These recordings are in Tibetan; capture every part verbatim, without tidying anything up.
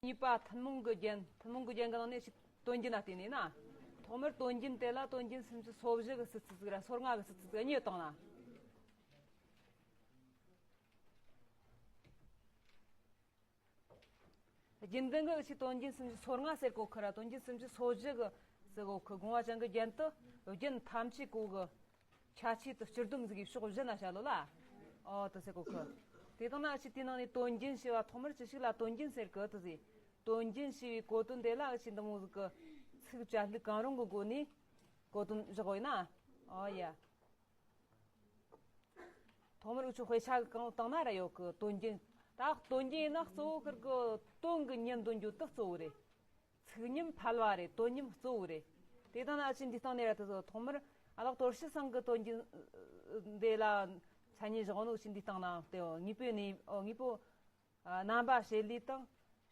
གཉིས་པ་ཐུན་མོང་གི་རྒྱན། ཐུན་མོང་གི་རྒྱན་གྱི་ནང་ནས་ཞིག་དོན་རྒྱན་ལ་བལྟས་ནས་ན། ཐོག་མར་དོན་རྒྱན་དེ་ལ་དོན་རྒྱན་སུམ་ཅུ་སོ་བཞི་གི་ཟུར་ཚིགས་ཟིག་ར་སོ་ལྔ་གི་ཟུར་ཚིགས་ཟིག་གཉིས་བཏང་ན། རྒྱུན་ལྡན་གྱི་ཆེད་དོན་རྒྱན་སུམ་ཅུ་སོ་ལྔ་ཟེར་གོ་ཁི་ར་དོན་རྒྱན་སུམ་ཅུ་སོ་བཞི་གི་ཟེར་གོ་ཁི། དགོངས་པ་ཅན་གྱི་རྒྱན་དུ་རྒྱན་ཐམས་ཅད་གོ་གི་ཁྱད་ཆོས་དུ་སྤྱི་སྡོམ་ཟིག་གི་ཕྱོགས་བཞི་ན་བྱ་ལོ་ལ། ཨོ་དུ་ཟེར་གོ་ཁི། དེ་དང་ན་ཆེད་དེ་ནང་ནས་དོན་རྒྱན་ཞེས་པ་ཐོག་མར་ཅི་ཞིག་ལ་དོན་རྒྱན་ཟེར་གི་དུ་ཟེར། དོན་རྒྱན་ཞེས་པའི་གོ་དོན་དེ་ལ་ཆེད་འདི་མོ་ཟིག་གི་ཚིག་བཅད་ལྷུག་གང་རུང་གི་སྒོ་ནས་གོ་དོན་བཞག་ཡོད་ན། ཨོ་ཡ། ཐོག་མར་འུ་ཆོ་དཔེ་ཆ་གི་གང་བཏང་ན་ར་ཡོད་གི་དོན་རྒྱན། ད་དོན་རྒྱན་ཡིན་ན་གཙོ་བོ་ཁིར་གི་དོན་གི་ཉམས་འདོན་རྒྱུ་དེ་གཙོ་བོ་རེད། ཚིག་ཉམས་ཕལ་བ་རེད། དོན་ཉམས་གཙོ་བོ་རེད། དེ་དང་ན་ཕྱིན་འདི་སྟེང་ནས་ར་དེ་ཚོ་ཐོག་མར་ཨ་ལགས་དོར་ཞི་སང་གི་དོན་རྒྱན་འདི་ལ་མཚན་ཉིད་བཞག་ནོ་ཕྱིན་འདི་སྟེང་ན་དེ་དངོས་པོའི་གནས། ཨོ་དངོས་པོ། ཨ་རྣམ་པ་བྱེད་ལས་དང་།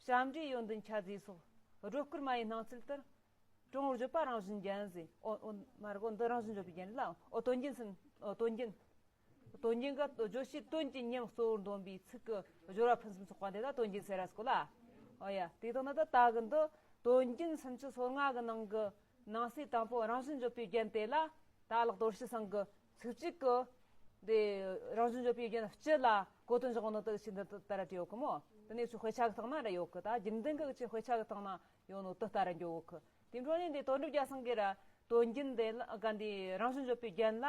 བྱ་འབྲེལ་ཡོན་ཏན་ཁྱད་ཆོས་སོགས། སྒྲོ་སྐུར་མ་ཡི་སྣང་ཚུལ་ལྟར། དྲང་བོར་བརྗོད་པ་རང་བཞིན་རྒྱན་ཟེར། ཨོ་ཨོ་མ་རེད་གོ། འདི་རང་བཞིན་བརྗོད་པའི་རྒྱན་རེད་ལ། ཨོ་དོན་རྒྱན་ཟེར། ཨོ་དོན་རྒྱན། དོན་རྒྱན་གྱི་བརྗོད་བྱའི་དོན་གྱི་ཉམས་གཙོ་བོར་འདོན་པའི་ཚིག་གི་སྦྱོར་བ་ཕུན་སུམ་ཚོགས་པ་འདི་ལ་དོན་རྒྱན་ཟེར་ར་ཟེར་གོ་ལ། ཨོ་ཡ། དེ་དང་ན་ད་ད་གི་འདི་དོན་རྒྱན་སུམ་ཅུ་སོ་ལྔ་གི་ནང་གི་ནང་གསེས་དང་པོ་རང་བཞིན་བརྗོད་པའི་རྒྱན་དེ་ལ། ད་ལགས་དོར་ཞི་སང་གི་ཚིག་གཅིག་གི་འདི་རང་བཞིན་བརྗོད་པའི་རྒྱན་སྤྱི་ལ་གོ་དོན་བཞག་ནོ་དེ་ཕྱིན་འདི་ལྟར་བྲིས་ཡོད་གི་མོ། དེ་ནས་ཚུར་དཔེ་ཆ་གི་སྟེང་ན་ར་ཡོད་གི། ད་རྒྱུན་ལྡན་གི་ཆེད་དཔེ་ཆ་གི་སྟེང་ན་ཡོད་ནོ་དེ་ལྟར་ར་འགྱོ་གི། དེ་འཕྲོ་ནས་འདི་དོན་གྲུབ་རྒྱལ་སང་གི་ར་དོན་རྒྱན་དེ་ལ་ག་འདི་རང་བཞིན་བརྗོད་པའི་རྒྱན་ལ་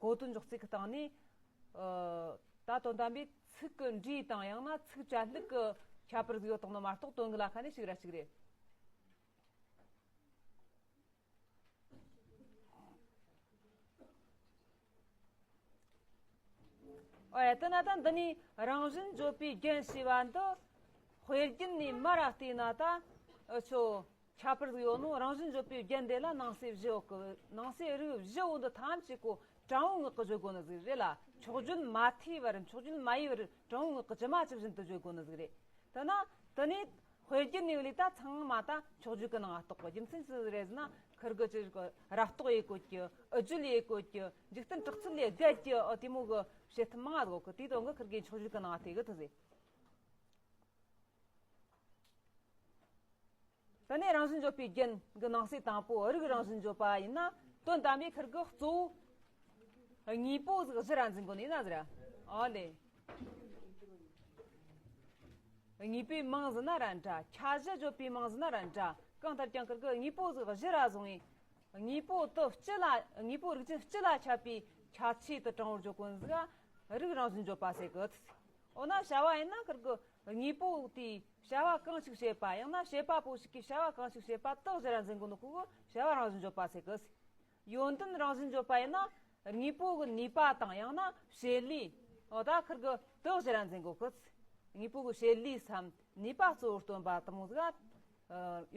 གོ་དོན་འཇོག་ཚིག་གི་སྟེང་ནས། ད་དོན་དམ་པའི་ཚིག་གི་འབྲས་དང་ཡང་ན་ཚིག་བཅད་ལྷུག་གི་ཁྱད་པར་ཟིག་ཡོད་དང་ནི་མ་གཏོགས་དོན་གི་ལ་ཁ་ནས་ཞིག་ར་ཞིག་རེད། ཨོ་ཡ། དེ་ན་ད་འདི་ནས་རང་བཞིན་བརྗོད་པའི་རྒྱན་ཞེས་པ་འདི་དཔེ་རྒྱན་ནས་མར་ར་བལྟས་ན་ད་འུ་ཆོ་ཁྱད་པར་ཟིག་ཡོད་ནོ། རང་བཞིན་བརྗོད་པའི་རྒྱན་དེ་ལ་ནང་གསེས་བཞི་ཡོད་གི། ནང་གསེས་རིགས་བཞི་བོ་འདི་ཐམས་ཅད་གོ་དྲང་བོ་ངག་གི་བརྗོད་དགོས་ནི་ཟིག་རེད་ལ། འཁྱོག་བརྗོད་མ་ཐེ་བར་འཁྱོག་བརྗོད་མ་ཡེ་བར་དྲང་བོ་ངག་གི་ཇི་མ་ཇི་བཞིན་དུ་བརྗོད་དགོས་ནི་ཟིག་རེད། དེ་ན་དེ་ནས་དཔེ་རྒྱན་ནས་ལས་ད་ཚང་མ་ད་འཁྱོག་བརྗོད་ཀྱི་ནང་ང་གཏོགས་གོ། རྒྱུ་མཚན་ཅི་ཟིག་རེད་ཟེར་ན་ཁིར་གི་ཅི་གི་རབ་རྟོག་ཡེ་དགོས་ཀྱི། འུ་སྒྱུར་ཡེ་དགོས་ཀྱི། འཇིག་རྟེན་གྲགས་ཚུལ་ལས་བརྒལ་གྱི། ཨོ་དེ་མོ་གི་བྱེད་ཐབས་མང་ང་ཟིག་གི། དེའི་དོན་གི་ཁིར་གི་འཁྱོག་བརྗོད་ཀྱི་ནང་ང་དེ་གི་དེ་ཟེར། དེ་ནས་རང་བཞིན་བརྗོད་པའི་རྒྱན་གྱི་ནང་གསེས་དང་པོ་རིགས་རང་བཞིན་བརྗོད་པ་ཡིན་ན། དོན་དམ་པའི་ཁིར་གི་གཙོ་བོ་དངོས་པོ་ཟིག་གཞི་ར་འཛིན་དགོས་ནི་ཡིན་ན་ཟེར། ཨོ་ལེ། དངོས་པོའི་མིང་ཟེར་ན་ར་འདྲ། ཁྱད་གཞི་བརྗོད་པའི་མིང་ཟེར་ན་ར་འདྲ། གང་ལྟར་ཀྱང་ཁིར་གི་དངོས་པོ་ཟིག་གཞི་ར་བཟུང་བའི། དངོས་པོ་དེ་སྤྱི་ལ། དངོས་པོ་རིགས་ཅན་སྤྱི་ལ་ཁྱབ་པའི་ཁྱད་ཆོས་དེ་དྲང་བོར་བརྗོད་གོ་ནི་ཟིག་ག་རིགས་རང་བཞིན་བརྗོད་པ་ཟེར་གི། འོ་ན་བྱ་བ་ཡིན་ན་ཁིར་གི་དངོས་པོ་དེའི་བྱ་བ་གང་ཞིག་བྱེད་པ། ཡང་ན་བྱེད་པ་པོ་ཞིག་གིས་བྱ་བ་གང་ཞིག་བྱེད་པ་དེ་གཞི་ར་འཛིན་གོ་ནོ་ཁོ་གི་བྱ་བ་རང་བཞིན་བརྗོད་པ་ཟེར་གི། ཡོན་ཏན་རང་བཞིན་བརྗོད་པ་ཡིན་ན་དངོས་པོ་གི་ནུས་པ་དང་ཡང་ན་བྱེད་ལས། འོ་ད་ཁིར་གི་དེ་གཞི་ར་འཛིན་གོ་གི། དངོས་པོ་གི་བྱེད་ལས་སམ་ནུས་པ་གཙོ་བོར་སྟོན་པ་དེ་མོ་ཟིག་ག་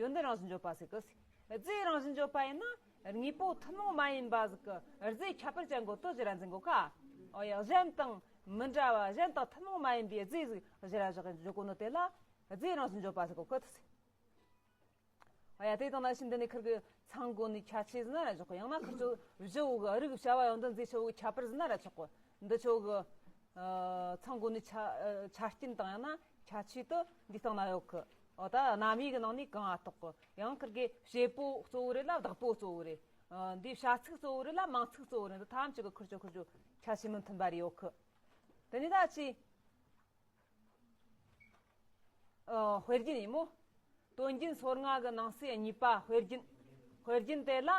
ཡོན་ཏན་རང་བཞིན་བརྗོད་པ་ཟེར་གི། རྫས་རང་བཞིན་བརྗོད་པ་ཡིན་ན་དངོས་པོ་ཐུན་མོང་མ་ཡིན་པ་ཟིག་གི་རྫས་ཁྱད་པར་ཅན་གོ་དེ་གཞི་ར་འཛིན་གོ་ཁ། འོ་ཡ། གཞན་དང་མི་འདྲ་བ་གཞན་དང་ཐུན་མོང་མ་ཡིན་པའི་རྫས་ཟིག་གཞི་ར་བཞག་གི་འཇོག་གོ་ནོ་དེ་ལ་རྫས་རང་བཞིན་བརྗོད་པ་ཟེར་གོ་གི། ཨ་ཡ། དེ་དང་ན་ཕྱིན་འདི་ནས་ཁིར་གི་ཚང་དགོས་ནི་ཁྱད་ཆོས་ཟེར་ན་ར་ཆོག་གི། ཡང་ན་ཁིར་ཆོ་བཞི་བོ་གི་རིགས་བྱ་བ་ཡོན་ཏན་རྫས་ཆོ་གི་ཁྱད་པར་ཟེར་ན་ར་ཆོག་གི། འདི་ཆོ་གི་ཨ་ཚང་དགོས་ནི་ཆ་ཨ་ཆ་རྐྱེན་དང་ཡང་ན་ཁྱད་ཆོས་དེ་འདི་སྟེང་ན་ཡོད་གི། འོ་ད་རྣམ་དབྱེ་གི་ནང་ནས་གང་ང་གཏོགས་གི། ཡང་ཁིར་གི་བྱེད་པོ་གཙོ་བོ་རེད་ལ་བདག་པོ་གཙོ་བོ་རེད། ཨ་འདི་བྱ་ཚིག་གཙོ་བོ་རེད་ལ་མིང་ཚིག་གཙོ་བོ་རེད། འདི་ཐམས་ཅད་གི་ཁིར་ཆོ་ཁིར་ཆོ་ཁྱད་ཆོས་མི་མཐུན་པ་རེ་ཡོད་གི། དེ་ནས་ད་ཅི། ཨ་དཔེ་རྒྱན་ཡིན་མོ། དོན་རྒྱན་སོ་ལྔ་གི་ནང་གསེས་གཉིས་པ་དཔེ་རྒྱན། དཔེ་རྒྱན་དེ་ལ་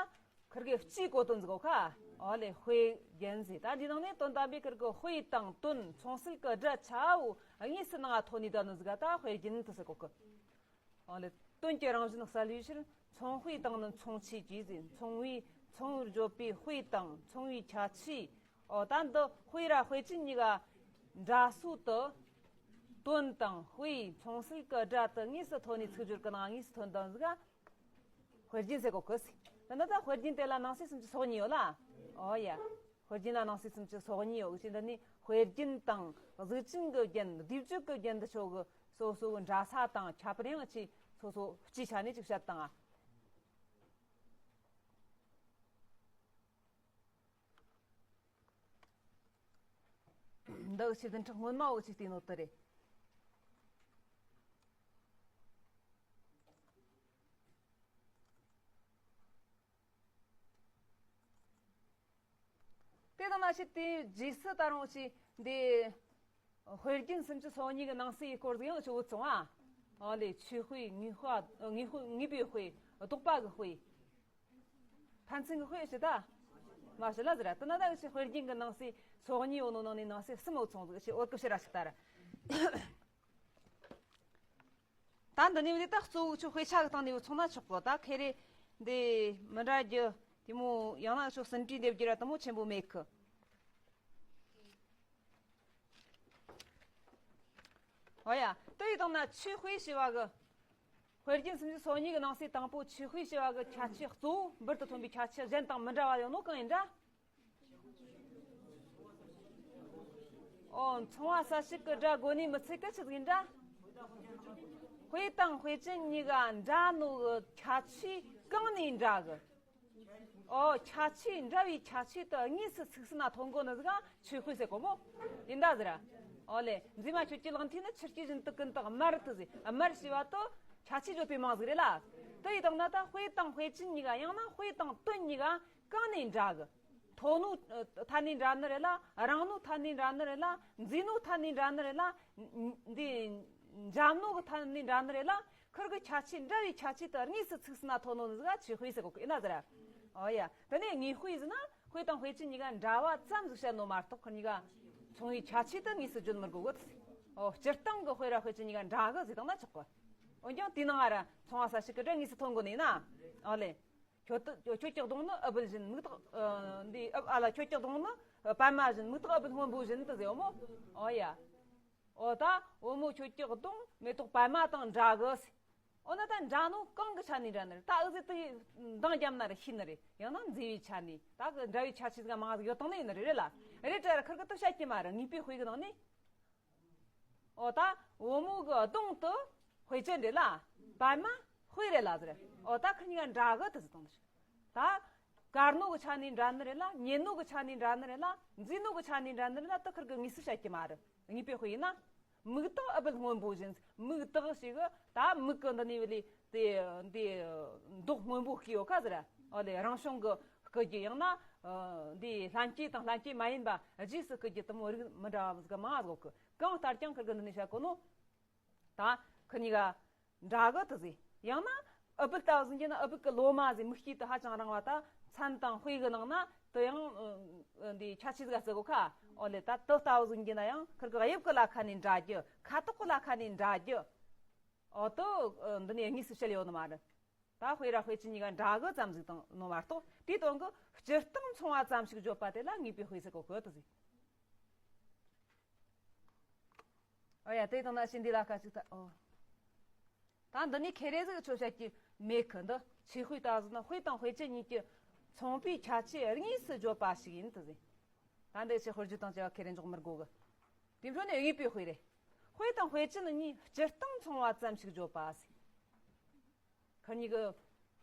ཁིར་གི་སྤྱིའི་གོ་དོན་ཟིག་གོ་ཁ། ཨོ་ལེ། དཔེ་རྒྱན་ཟེར། ད་འདི་ནང་ནས་དོན་དམ་པའི་ཁིར་གི་དཔེ་དང་དོན་མཚུངས་གསལ་གི་སྒྲ་ཆ་བོ་དངོས་སུ་ནང་ང་ཐོན་ནི་ད་ནི་ཟིག་ག་ད་དཔེ་རྒྱན་དུ་ཟེར་གོ་གི། ཨོ་ལེ། དོན་གྱི་རང་བཞིན་གསལ་བའི་ཕྱིར། མཚུངས་དཔེ་དང་ནི་མཚུངས་ཆོས་ཀྱིས་ཟེར། མཚུངས་པའི་མཚུངས་པར་བརྗོད་པའི་དཔེ་དང་མཚུངས་པའི་ཁྱད་ཆོས། ཨོ་ད་འདི་དཔེ་ར་དཔེ་ཅན་གཉིས་ཀ་འདྲ་སོ་དེ། དོན་དང་དཔེ་མཚུངས་གསལ་གྱི་སྒྲ་དེ་དངོས་སུ་ཐོན་ནས་ཚིག་སྦྱོར་གྱི་ནང་དངོས་སུ་ཐོན་དང་ཟིག་ག་དཔེ་རྒྱན་ཟེར་གོ་གི་ཟེར། ད་ནི་ད་དཔེ་རྒྱན་དེ་ལ་ནང་གསེས་སུམ་ཅུ་སོ་གཉིས་ཡོད་ལ། ཨོ་ཡ། དཔེ་རྒྱན་ལ་ནང་གསེས་སུམ་ཅུ་སོ་གཉིས་ཡོད་ཀྱི། འདི་ནི་དཔེ་རྒྱན་དང་གཟུགས་ཅན་གྱི་རྒྱན། སྡེབ་སྦྱོར་གྱི་རྒྱན་འདི་ཆོ་གི་སོ་སོ་གི་འདྲ་ས་དང་ཁྱད་པར་ཡང་ཆེ། སོ་སོ་སྤྱིའི་ཆ་ནས་ཅིག་བཤད་དང་། འདི་འུ་ཆོས་བདུན་ཕྲག་སྔོན་མ་འུ་ཆོས་བལྟས་ནོ་དེ་རེད། ནང་ན་ཞིག་དེའི་རྗེས་སུ་ད་རུང་ཞིག་འདི། དཔེ་རྒྱན་སུམ་ཅུ་སོ་གཉིས་ཀྱི་ནང་གསེས་ཡི་སྐོར་ཟིག་ཡང་ཆུ་བོ་ཚོང་བ། ཨོ་ལེ། ཆོས་དཔེ། ངེས་དཔེ། ངེས་དཔེ། ངེས་པའི་དཔེ། ལྡོག་པ་གི་དཔེ། ཕན་ཚུན་གྱི་དཔེ་ཞིག་ད། མ་ཞིག་ལ་ཟེར་ར། དེ་ན་ད་གི་ཞིག་དཔེ་རྒྱན་གྱི་ནང་གསེས་སོ་གཉིས་ཡོད་ནོ་ནང་ནས་ནང་གསེས་གསུམ་བོ་ཚོང་ཟིག་ཞིག་འོར་གི་ཕྱིར་ར་ཞིག་ད་ར། ད་འདི་ནས་བཟླས་ད་གཙོ་བོ་ཆུ་དཔེ་ཆ་གི་སྟེང་ནས་བུད་སོང་ན་ཆོག་གི། ད་ཁེ་རེ་འདི་མི་འདྲ་རྒྱུ་དེ་མོ་ཡང་ན་ཆུ་ཟིན་བྲིས་འདེབས་རྒྱུ་ར་དེ་མོ་ཆེན་པོ་མེད་གི། ཨོ་ཡ། དེ་ཡི་སྟེང་ན་ཆོས་དཔེ་ཞེས་པ་གི། དཔེ་རྒྱན་སུམ་ཅུ་སོ་གཉིས་ཀྱི་ནང་གསེས་དང་པོ་ཆོས་དཔེ་ཞེས་པ་གི་ཁྱད་ཆོས་གཙོ་བོ་འབུར་དུ་ཐོན་པའི་ཁྱད་ཆོས་གཞན་དང་མི་འདྲ་བ་ཡོད་ནོ་གང་ཡིན་འདྲ། ཨོ། མཚུངས་པ་གསལ་བྱེད་ཀྱི་སྒྲ་དགོས་ནི་མི་ཚད་གི་ཆི་ཟིག་ཡིན་འདྲ། དཔེ་དང་དཔེ་ཅན་གཉིས་ཀ་འདྲ་ནོ་གི་ཁྱད་ཆོས་གང་ནས་འདྲ་གི། ཨོ། ཁྱད་ཆོས་འདྲ་བའི་ཁྱད་ཆོས་དེ་དངོས་སུ་ཚིག་ཟིན་ན་ཐོན་གོ་ནི་ཟིག་ག་ཆོས་དཔེ་ཟེར་གོ་མོ། ཡིན་ད་ཟེར་ར། ཨོ་ལེ། མཛེས་མ་ཁྱོད་ཀྱི་ལག་མཐིལ་ནི་ཆུ་སྐྱེས་བཞིན་དུ་ཀུན་ཏུ་དམར་དུ་ཟེར། དམར་ཞེས་པ་དེ་ཁྱད་ཆོས་བརྗོད་པའི་མིང་ཟིག་རེད་ལ། དེ་ཡི་སྟེང་ན་ད་དཔེ་དང་དཔེ་ཅན་གཉིས་ཀ། ཡང་ན་དཔེ་དང་དོན་གཉིས་ཀ་གང་ནས་འདྲ་གི། མཐོ་ནོ་ཐད་ནས་འདྲ་ནི་རེད་ལ། རིང་ནོ་ཐད་ནས་འདྲ་ནི་རེད་ལ། མཛེས་ནོ་ཐད་ནས་འདྲ་ནི་རེད་ལ། འདི་འཇམ་ནོ་གི་ཐད་ནས་འདྲ་ནི་རེད་ལ། ཁིར་གི་ཁྱད་ཆོས་འདྲ་བའི་ཁྱད་ཆོས་དེ་དངོས་སུ་ཚིག་ཟིན་ན་ཐོན་ནོ་ནི་ཟིག་ག་ཆོས་དཔེ་ཟེར་གོ་གི་ཡིན་ན་ཟེར་ར། ཨོ་ཡ། དེ་ནས་ངེས་དཔེ་ཟེར་ན་དཔེ་དང་དཔེ་ཅན་གཉིས་ཀ་འདྲ་བ་ཙམ་ཟིག་བཤད་ནོ་མ་གཏོགས་ཁིར་གཉིས་ཀ་མཚུངས་པའི་ཁྱད་ཆོས་དེ་དངོས་སུ་བརྗོད་མི་དགོ་གི། ཨོ། སྤྱིར་བཏང་གི་དཔེ་ར་དཔེ་ཅན་གཉིས་ཀ་འདྲ་གི་ཟེར་བཏང་ན་ཆོག་གི། འོན་ཀྱང་དེའི་ནང་ང་ར་མཚུངས་པ་གསལ་བྱེད་ཀྱི་སྒྲ་དངོས་སུ་ཐོན་དགོས་ནི་ཡིན་ན། ཨོ་ལེ། ཁྱོད་དུ་ཁྱོད་ཀྱི་གདོང་ནི་ཨུ་བུལ་བཞིན། མིག་ཏོ་ཨ་འདི་ཨུ་ཨ་ལ། ཁྱོད་ཀྱི་གདོང་ནི་པད་མ་བཞིན། མིག་ཏོ་ཨུ་བུལ་སྔོན་པོ་བཞིན་དུ་ཟེར་བ་མོ། ཨོ་ཡ། ཨོ་ད་བུ་མོ་ཁྱོད་ཀྱི་གདོང་མེ་ཏོག་པད་མ་དང་འདྲ་གི་ཟེར། ཨོ་ན་ད་འདྲ་ནོ་གང་གི་ཆ་ནས་འདྲ་ནི་རེད། ད་ཨུ་ཟེར་དུ་འདང་རྒྱབ་ན་རེད། ཤེས་ནི་རེད། ཡང་ན་མཛེས་པའི་ཆ་ནས། ད་གི་འདྲ་བའི་ཁྱད་ཆོས་ཟིག་མང་ཟིག་ཡོད་དང་ནི་ཡིན་ནི་རེད་ལ། རེད་དྲ་ར་ཁིར་གི་དུ་བཤད་ཀྱི་མ་རེད། ངེས་པའི་དཔེ་གི་ནང་ནས། ཨོ་ད་བུ་མོ་གི་གདོང་དུ་དཔེ་ཅན་རེད་ལ། པད་མ་དཔེ་རེད་ལ་ཟེར། ཨོ་ད་ཁིར་གཉིས་ཀ་འདྲ་གི་དུ་ཟེར་བཏང་ནི་རེད། ད་དཀར་ནོ་གི་ཆ་ནས་འདྲ་ནི་རེད་ལ། ཉེ་ནོ་གི་ཆ་ནས་འདྲ་ནི་རེད་ལ། མཛེས་ནོ་གི་ཆ་ནས་འདྲ་ནི་རེད་ལ། དེ་ཁིར་གི་དངོས་སུ་བཤད་ཀྱི་མ་རེད། ངེས་པའི་དཔེ་ཡིན་ན། མིག་ཏོ་ཨུ་བུལ་སྔོན་པོ་བཞིན། མིག་ཏོ་ཞིག་གི་ད་མིག་གི་འདི་ནས་བ་ལས་དེ་འདི་མདོག་སྔོན་པོ་སྐྱེ་ཡོད་ཀ་ཟེར། ཨོ་ལེ། རང་བྱུང་གི་སྐུ་རྒྱུ། ཡང་ན་འདི་ལྷན་སྐྱེས་དང་ལྷན་སྐྱེས་མ་ཡིན་པ་རྗེས་སུ་སྐུ་རྒྱུ་དེ་མོ་རིགས་མི་འདྲ་བ་ཟིག་མང་ཟིག་གི། གང་ལྟར་ཀྱང་ཁིར་གི་འདི་ནས་བཤད་གོ་ནོ། ད་ཁི་གཉིས་ཀ་འདྲ་གི་དུ་ཟེར། ཡང་ན་ཨུ་བུལ་ལྟ་བུ་ཟིག་གྱུར་ན། ཨུ་བུལ་གི་ལོ་མ་ཟེར། མིག་དཀྱིས་དུ་ཧ་ཅང་རིང་བ། ད་མཚན་དང་དཔེ་གི་ནང་ན་དུ་ཡང་འདི་ཁྱད་ཆོས་ཟིག་བརྩི་གོ་ཁ། ཨོ་ལེ། ད་དུ་ལྟ་བུ་ཟིག་གྱུར་ན་ཡང་ཁིར་གི་དབྱིབས་གི་ལ་ཁ་ནས་འདྲ་རྒྱུ། ཁ་དོག་གི་ལ་ཁ་ནས་འདྲ་རྒྱུ། ཨོ་དུ་འདི་ནས་དངོས་སུ་བཤད་ཡོད་ནི་མ་རེད། ད་དཔེ་ར་དཔེ་ཅན་གཉིས་ཀ་འདྲ་གི་ཙམ་ཟིག་བཏང་ནོ་མ་གཏོགས། དེའི་དོན་གི་སྤྱིར་བཏང་མཚུངས་པ་ཙམ་ཞིག་བརྗོད་པ་དེ་ལ་ངེས་པའི་དཔེ་ཟེར་གོ་གི་དུ་ཟེར། ཨོ་ཡ། དེ་དང་ན་ཤིན་དེ་ལ་ཁ་ཅིག་ད། ཨོ། ད་འདི་ནི་ཁེ་རེ་ཟིག་ཆོ་བཤད་ཀྱི་མེད་གི། འདི་ཆོས་དཔེ་ལྟ་བུ་ཟིག་ན་དཔེ་དང་དཔེ་ཅན་གཉིས་ཀྱི་མཚུངས་པའི་ཁྱད་ཆོས་དངོས་སུ་བརྗོད་པ་ཞིག་ཡིན་དུ་ཟེར། ད་འདི་ཆོས་དཔེར་བརྗོད་དང་བཅས་པ་ཁེ་རེ་འཇོག་མི་དགོ་གི། དེ་འཕྲོ་ནས་དངོས་པོའི་དཔེ་རེད། དཔེ་དང་དཔེ་ཅན་གཉིས་སྤྱིར་བཏང་མཚུངས་པ་ཙམ་ཞིག་བརྗོད་པ་ཟེར། ཁ་གཉིས་ཀྱི་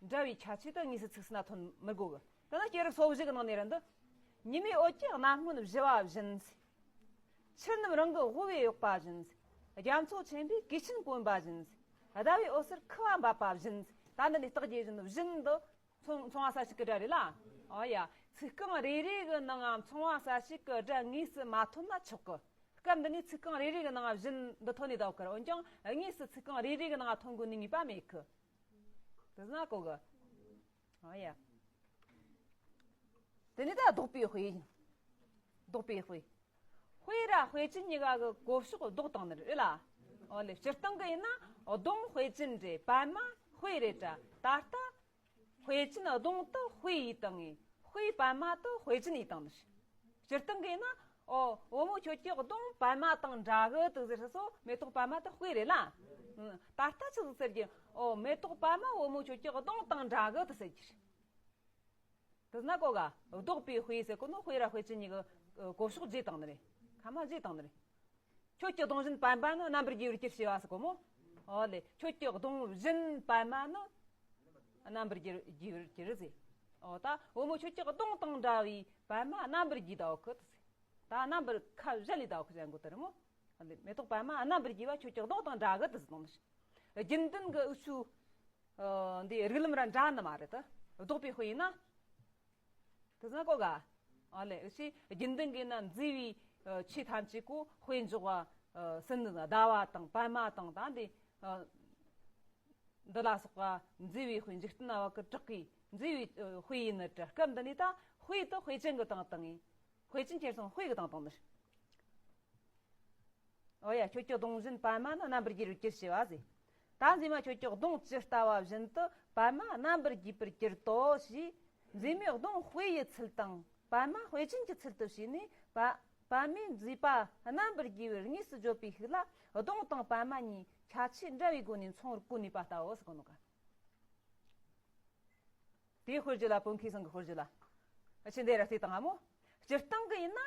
འདྲ་བའི་ཁྱད་ཆོས་དེ་དངོས་སུ་ཚིག་ཟིན་ན་ཐོན་མི་དགོ་གི། ད་ནི་སྐྱེས་རབས་སོ་བཞི་གི་ནང་ནས་རེད་འདི། ཉི་མའི་འོད་ཀྱི་རྣམ་སྔོན་བཞུ་བ་བཞིན། ཆུ་རྣམས་རང་གི་དབུ་བས་གཡོགས་པ་བཞིན། རྒྱ་མཚོ་ཆེན་པོས་གོས་ཆེན་གོན་པ་བཞིན། ཟླ་བའི་འོད་ཟེར་ཁུ་བ་འབབ་པ་བཞིན། ད་འདི་ནས་རྟགས་བརྒྱད་བཞིན་བཞིན་འདི་མཚུངས་མཚུངས་པ་གསལ་བྱེད་ཀྱི་སྒྲ་རེད་ལ། ཨོ་ཡ། ཚིག་རྐང་རེ་རེ་གི་ནང་ང་མཚུངས་པ་གསལ་བྱེད་ཀྱི་སྒྲ་དངོས་སུ་མ་ཐོན་ན་ཆོག་གི། སྐབས་འདི་ནས་ཚིག་རྐང་རེ་རེ་གི་ནང་ང་བཞིན་འདི་ཐོན་ནས་ད་གི། འོན་ཀྱང་དངོས་སུ་ཚིག་རྐང་རེ་རེ་གི་ནང་ང་ཐོན་དགོས་ནི་ངེས་པ་མེད་གི། དེ་ཟེར་ན་གོ་གི། ཨ་ཡ། དེ་ནས་ད་ལྡོག་པའི་དཔེ་ཡིན། ལྡོག་པའི་དཔེ། དཔེ་ར་དཔེ་ཅན་གཉིས་ཀ་གི་གོ་ཕྱོགས་ལྡོག་བཏང་ནི་རེད་ལ། ཨོ་ལེ། སྤྱིར་བཏང་གི་ཡིན་ན་གདོང་དཔེ་ཅན་རེད། པད་མ་དཔེ་རེད་དྲ། ད་ལྟ་དཔེ་ཅན་གདོང་དུ་དཔེ་ཡིས་བཏང་ངས། དཔེ་པད་མ་དུ་དཔེ་ཅན་ཡིས་བཏང་ནི་རེད། སྤྱིར་བཏང་གི་ཡིན་ན། ཨོ། བུ་མོ་ཁྱོད་ཀྱི་གདོང་པད་མ་དང་འདྲ་གི་འདུག་ཟེར་སོ། མེ་ཏོག་པད་མ་དེ་དཔེ་རེད་ལ། ཨང་། ད་ལྟ་ཆི་ཟིག་ཟེར་གྱི། ཨོ། མེ་ཏོག་པད་མ་བུ་མོ་ཁྱོད་ཀྱི་གདོང་དང་འདྲ་གི་འདུག་ཟེར་གྱི་རེད། དེ་ན་གོ་ག། ལྡོག་པའི་དཔེ་ཟེར་གོ་ནོ། དཔེ་ར་དཔེ་ཅན་གཉིས་ཀྱི་གོ་ཕྱོགས་བརྗེས་བཏང་ནི་རེད། ཁ་མ་བརྗེས་བཏང་ནི་རེད། ཁྱོད་ཀྱི་གདོང་བཞིན་པད་མ་ནི། རྣམ་པར་རྒྱས་པར་གྱུར་ཞེས་པ་ཟེར་གོ་མོ། ཨོ་ལེ། ཁྱོད་ཀྱི་གདོང་བཞིན་པད་མ་ནི། རྣམ་པར་རྒྱས་རྒྱས་པར་གྱུར་ཟེར། ཨོ་ད་བུ་མོ་ཁྱོད་ཀྱི་གདོང་དང་འདྲ་བའི་པད་མ་རྣམ་པར་རྒྱས་ད་གོ་གི་ཟེར། ད་རྣམ་པར་ཁ་བཞད་ལས་ད་གོ་གི་ཟེར་གོ་དེ་རེད་མོ། ཨོ་ལེ། མེ་ཏོག་པད་མ་རྣམ་པར་རྒྱས་པ་ཁྱོད་ཀྱི་གདོང་དང་འདྲ་གི་འདུག་ཟེར་གཏོང་ནི། རྒྱུན་ལྡན་གྱི་འུ་ཆོ་འདི་རིགས་ལམ་ར་འདྲ་ནི་མ་རེད་དེ། ལྡོག་པའི་དཔེ་ཡིན་ན། དེ་ཟེར་ན་གོ་ག། ཨ་ལས་ཨུ་ཆི་རྒྱུན་ལྡན་གྱི་ན་མཛེས་པའི་ཆོས་ཐམས་ཅད་ཀོ་དཔེ་འཇོག་པ་སུན་ཟླ་བ་དང་པད་མ་དང་ད་འདི་འདི་ལ་སོགས་པ་མཛེས་པའི་དཔེ་འཇིག་རྟེན་ན་བ་ཀི་དྲག་གི་མཛེས་པའི་དཔེ་ཡིན་ནི་དྲ་སྐབས་འདི་ནི་ད་དཔེ་དུ་དཔེ་ཅན་གྱི་སྟེང་དང་ངེས། དཔེ་ཅན་ཁྱེར་སོང་དཔེ་གི་སྟེང་དང་ནི། ཨོ་ཡ། ཁྱོད་ཀྱི་གདོང་བཞིན་པད་མ་ནི་རྣམ་པར་རྒྱས་པར་གྱུར་ཞེས་པ་ཟེར། ད་མཛེས་མ་ཁྱོད་ཀྱི་གདོང་ཇི་ལྟ་བ་བཞིན་དུ་པད་མ་རྣམ་པར་རྒྱས་པར་གྱུར་ཏོ་ཞེས། མཛེས་མའི་གདོང་དཔེ་ཡི་ཚུལ་དང་པད་མ་དཔེ་ཅན་གྱི་ཚུལ་དུ་བྱས་ནས་པ་པད་མའི་མཛེས་པ་རྣམ་པར་རྒྱས་པར་དངོས་སུ་བརྗོད་པའི་ཤུགས་ལ་གདོང་དང་པད་མ་གཉིས་ཁྱད་ཆོས་འདྲ་བའི་སྒོ་ནས་མཚུངས་པར་གོ་ནུས་པ་ལྟ་བུ་ཟེར་གོ་ནོ་ག། དེའི་དཔེར་བརྗོད་ལ་བོད་མཁས་ཚང་གི་དཔེར་བརྗོད་ལ། ཨ་ཆེ་འདི་ར་བལྟས་དང་ཨ་མོ། སྤྱིར་བཏང་གི་ཡིན་ན།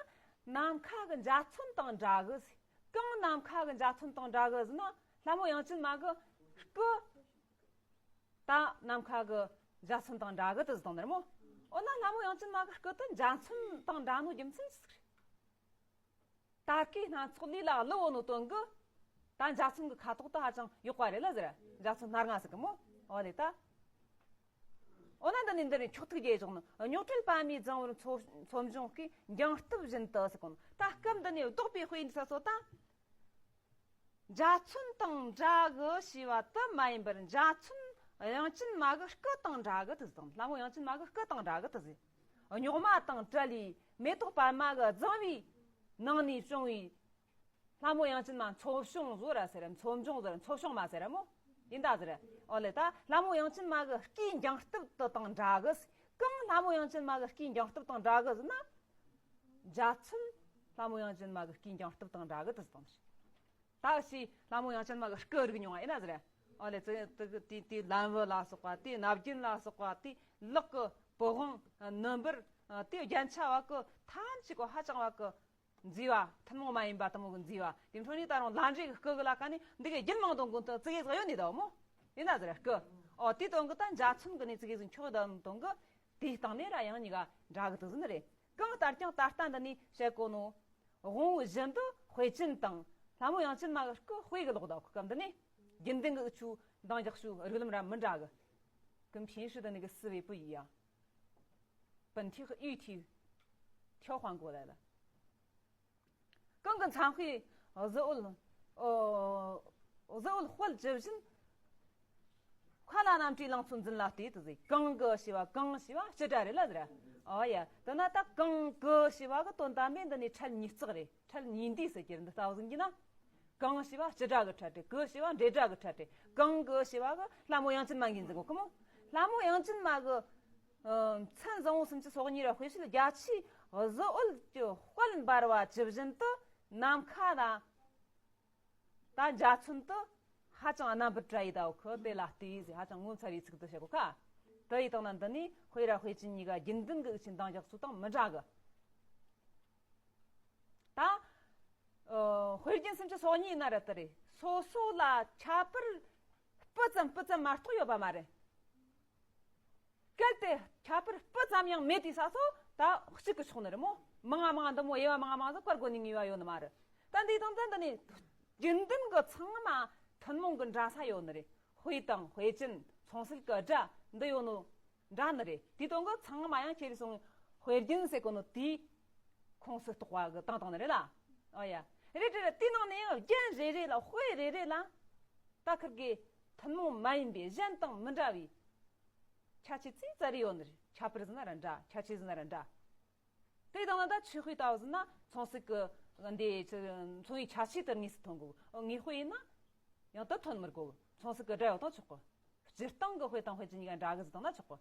ནམ་མཁའ་གི་འཇའ་ཚོན་དང་འདྲ་གི་ཟེར། གང་ནམ་མཁའ་གི་འཇའ་ཚོན་དང་འདྲ་གི་ཟེར་ན་ལྷ་མོ་དབྱངས་ཅན་མ་གི་སྐུ། ད་ནམ་མཁའ་གི་འཇའ་ཚོན་དང་འདྲ་གི་དེ་ཟེར་དང་ནི་ར་མོ། འོ་ན་ལྷ་མོ་དབྱངས་ཅན་མ་གི་སྐུ་དེ་འཇའ་ཚོན་དང་འདྲ་ནོ་རྒྱུ་མཚན་ཅི་ཟིག་རེད། ད་གའི་སྣ་ཚོགས་ལས་ལ་གླུ་བོ་ནོ་དོན་གི། ད་འཇའ་ཚོན་གི་ཁ་དོག་ཏུ་ཧ་ཅང་ཡག་པ་རེད་ལ་ཟེར། འཇའ་ཚོན་སྣ་ལྔ་ཟིག་གི་མོ། འོ་ལེ་ད། འོ་ན་འདི་ནི་འདི་ནི་འཁྱོག་ཐུག་རྒྱས་བཞག་ནི་རྙོག་བྲལ་པད་མའི་རྫིང་བུར་མཚོ་མཚོ་འབྱུང་གི་འགྱིང་སྟབས་བཞིན་དུ་ཟེར་གོ་ནོ། ད་སྐབས་འདི་ནི་བདོག་པའི་དཔེ་ཡིན་ས་སོ་ད། འཇའ་ཚོན་དང་འདྲ་གི་ཞེས་པ་དུ་མ་ཡིན་པར་འཇའ་ཚོན་དབྱངས་ཅན་མ་གི་སྐུ་དང་འདྲ་གི་དུ་ཟེར་དང་ལྷ་མོ་དབྱངས་ཅན་མ་གི་སྐུ་དང་འདྲ་གི་དུ་ཟེར། རྙོག་མ་དང་བྲལ་བའི་མེ་ཏོག་པད་མ་གི་རྫིང་བུའི་ནང་ནས་བྱུང་བའི་ལྷ་མོ་དབྱངས་ཅན་མ་མཚོ་བྱུང་བཟོ་ར་ཟེར་མཚོ་འབྱུང་ཟེར་མཚོ་བྱུང་མ་ཟེར་ར་མོ། ཡིན་ད་ཟེར། ཨོ་ལེ་ད་ལྷ་མོ་དབྱངས་ཅན་མ་གི་སྐུའི་འགྱིང་སྟབས་དུ་དང་འདྲ་གི་ཟེར། གང་ལྷ་མོ་དབྱངས་ཅན་མ་གི་སྐུའི་འགྱིང་སྟབས་དང་འདྲ་གི་ཟེར་ན། འཇའ་ཚོན་ལྷ་མོ་དབྱངས་ཅན་མ་གི་སྐུའི་འགྱིང་སྟབས་དང་འདྲ་གི་དུ་ཟེར་དང་ཟེར། ད་ཞེས་ལྷ་མོ་དབྱངས་ཅན་མ་གི་སྐུ་རིག་མྱོང་བ་ཡིན་ན་ཟེར། ཨོ་ལེ་ཙི་ཏི་ཏི་ཏི་ལམ་བུ་ལ་སོགས་པ་ཏི་ནབ་རྒྱུན་ལ་སོགས་པ་ཏི་ལག་གི་པི་ཝང་ནུ་འབུར་ཏི་རྒྱན་ཆ་བ་གི་ཐམས་ཅད་གོ་ཧ་ཅང་བ་གི་མཛེས་པ་ཐུན་མོང་མ་ཡིན་པ་དུ་མོ་གི་མཛེས་པ་དེ་འཕྲོ་ནི་ད་རུང་ལྷ་འདྲེ་གི་སྐུ་གི་ལ་ཀ་ནི་འདི་གི་རྒྱུན་མང་དུ་འགོ་ཏི་ཙི་གེ་ཟིག་ཡོད་ནི་ད་མོ། ཡིན་ན་ཟེར་སྐུ། ཨོ་ཏི་དོན་གི་ད་འཇའ་ཚོན་གི་ནི་ཙི་གེ་ཟིག་འཁྱོག་ད་དོན་གི་དེའི་སྟེང་ནས་ར་ཡང་གཉིས་ཀ་འདྲ་གི་དུ་ཟིན་རེད། གང་ལྟར་ཀྱང་ད་ལྟ་འདི་ནས་བཤད་གོ་ནོ། དབང་པོ་བཞིན་དུ་དཔེ་ཅན་དང་ལྷ་མོ་དབྱངས་ཅན་མ་གི་སྐུ་དཔེ་གི་ལོག་ད་གི་སྐབས་འདི་ནས་རྒྱུན་ལྡན་གི་འུ་ཆུ་འདང་རྒྱག་ཤུ་རིགས་ལམ་ར་མི་འདྲ་གི། གི་འཕེན་ཤུ་ད་ནི་གི་思维不一样། 本体和语体调换过来了。 གང་གི་མཚན་དཔེ་གཟི་འོད། ཨོ། གཟི་འོད་དཔལ་ཇི་བཞིན། མཁའ་ལ་རྣམ་བཀྲའི་ལང་ཚོ་འཛིན་ལ་ལྟོས་དུ་ཟེར། གང་གི་ཞེས་པ་གང་ཞེས་པ་སྤྱི་སྒྲ་རེད་ལ་ཟེར། ཨོ་ཡ། དེ་ན་ད་གང་གི་ཞེས་པ་གི་དོན་དམ་པའི་འདི་ནི་ཕྲད་ཉིས་བརྩེགས་རེད། ཕྲད་ཉིས་འདུས་ཟེར་གྱི་རེད་འདི་ལྟ་བུ་ཟིན་གྱི་ན། གང་ཞེས་པ་སྤྱི་སྒྲ་གི་ཕྲད་རེད། གི་ཞེས་པ་འབྲེལ་སྒྲ་གི་ཕྲད་རེད། གང་གི་ཞེས་པ་གི་ལྷ་མོ་དབྱངས་ཅན་མ་འགན་འཛིན་གོ་གི་མོ། ལྷ་མོ་དབྱངས་ཅན་མ་གི་མཚན་བཟང་པོ་སུམ་ཅུ་སོ་གཉིས་ར་དཔེ་བཤད་རྒྱ་ཆེའི་གཟི་འོད་ཀྱི་དཔལ་འབར་བ་ཇི་བཞིན་དུ་ནམ་མཁའ་ན་ད་འཇའ་ཚོན་དུ་ཧ་ཅང་རྣམ་པར་བཀྲ་ཡི་ད་འོ་ཁོ་དེ་ལ་ལྟོས་ཟེར་ཧ་ཅང་ངོ་མཚར་བའི་ཚིག་ཏུ་བཤད་གོ་ཁ། དེ་ཡི་སྟེང་ན་འདི་ནི་དཔེ་ར་དཔེ་ཅན་གཉིས་ཀ་རྒྱུན་ལྡན་གྱི་འུ་ཆེན་འདང་རྒྱག་ཚུལ་དང་མི་འདྲ་གི། ད། ཨོ། དཔེ་རྒྱན་སུམ་ཅུ་སོ་གཉིས་ཡིན་ན་ར་ད་རེད། སོ་སོ་ལ་ཁྱད་པར་སྤུ་ཙམ་སྤུ་ཙམ་མ་གཏོགས་ཡོད་པ་མ་རེད། གལ་ཏེ་ཁྱད་པར་སྤུ་ཙམ་ཡང་མེད་དུས་ས་སོ་ད་གཅིག་གི་ཆོག་ནི་རེད་མོ། མང་ང་མང་ང་འདི་མོ་དབྱེ་བ་མང་ང་མང་ང་ཟིག་བཀར་དགོས་ནི་ངེས་པ་ཡོད་ནི་མ་རེད། ད་འདི་དང་ད་འདི་ནི་རྒྱུན་ལྡན་གི་ཚང་མ་ཐུན་མོང་གི་འདྲ་ས་ཡོད་ནི་རེད། དཔེ་དང་དཔེ་ཅན་མཚུངས་གསལ་གི་སྒྲ་འདི་ཡོད་ནོ། འདྲ་ནི་རེད། དེ་དོན་གི་ཚང་མ་ཡང་ཁྱེད་རེ་སོང་དཔེ་རྒྱན་ཟེར་གོ་ནོ་དེའི་ཁོངས་སུ་གཏོགས་པ་གི་བཏང་བཏང་ནི་རེད་ལ། ཨ་ཡ། རེད་རེད་རེད། དེའི་ནང་ནས་ཡང་རྒྱན་རེ་རེ་ལ་དཔེ་རེ་རེ་ལ་ད་ཁིར་གི་ཐུན་མོང་མ་ཡིན་པའི་གཞན་དང་མི་འདྲ་བའི་ཁྱད་ཆོས་ཙི་ཙ་རེ་ཡོད་ནི་རེད། ཁྱད་པར་ཟིན་ན་ར་འདྲ། ཁྱད་ཆོས་ཟིན་ན་ར་འདྲ། དེ་དང་ལ་ད་ཆོས་དཔེ་ལྟ་བུ་ཟིན་ན་མཚུངས་གསལ་གི་འདི་མཚུངས་པའི་ཁྱད་ཆོས་དེར་དངོས་སུ་ཐོན་དགོས། དངོས་དཔེ་ཡིན་ན། ཡང་དུ་ཐོན་མི་དགོས། མཚུངས་གསལ་གྱི་སྒྲ་ཡོད་དང་ཆོག་གི། སྤྱིར་བཏང་གི་དཔེ་དང་དཔེ་ཅན་གཉིས་ཀ་འདྲ་གི་ཟིག་བཏང་ན་ཆོག་གི།